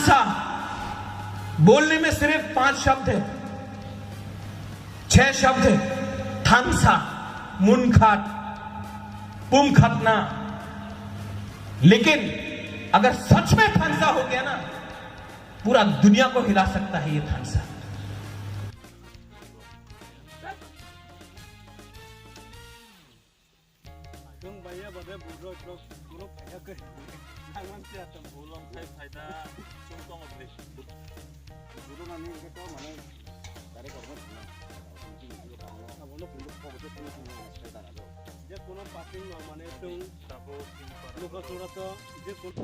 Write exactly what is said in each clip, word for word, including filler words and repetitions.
सा बोलने में सिर्फ पांच शब्द है, छह शब्द है, थानसा, मुनखात, पुमखतना। लेकिन अगर सच में थानसा हो गया ना, पूरा दुनिया को हिला सकता है ये थानसा। Chwng baiya bade buro rok buro phaiya khe. Nangman se atam. Bolong khai phaida chwng tongo bini. Buro nani hwnkhe to mane direct ormo thangna. Abono buro kobo se thangna thangna sai dana do. Je kono passing no mane chwng. Tabo pin para. Luka chora to je kono.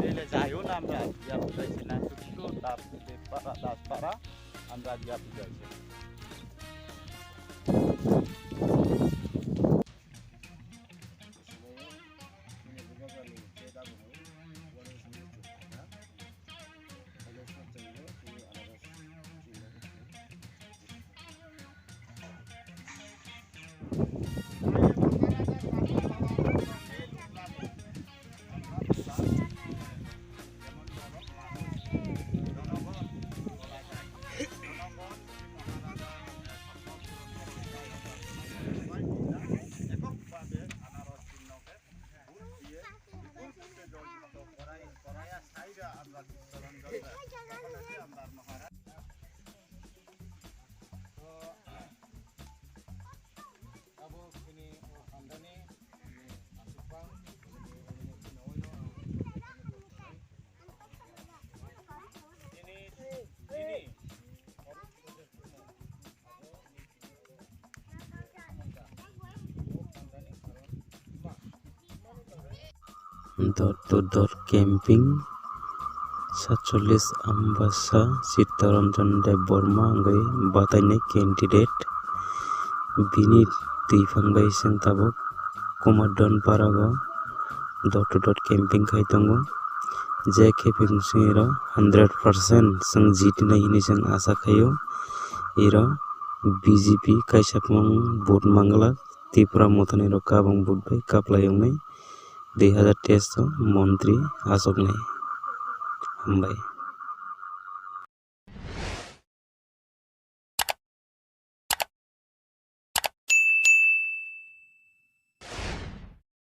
Tele jayo na amra ya bujai se na. Dap de para das para amra ya bujai se. Abo bini o handani, bini asukbang, bini, bini, bini, bini, bini, bini. Door to door camping, satchollis Ambasa Chittaranjan Debbarma wngwi batainai candidate. Bini twiphang bai chwng tabuk Kumar Donpara o door to door camping khai tongo. Je khe phiyung chwng iro hundred percent chwng jitinai hinwi chwng acha khaio. Iro B J P kaisa phano vote manglak, Tipra Mothani rok kabang vote bai kaplai wngnai, dui hazar teis o montri achuknai. Hambai.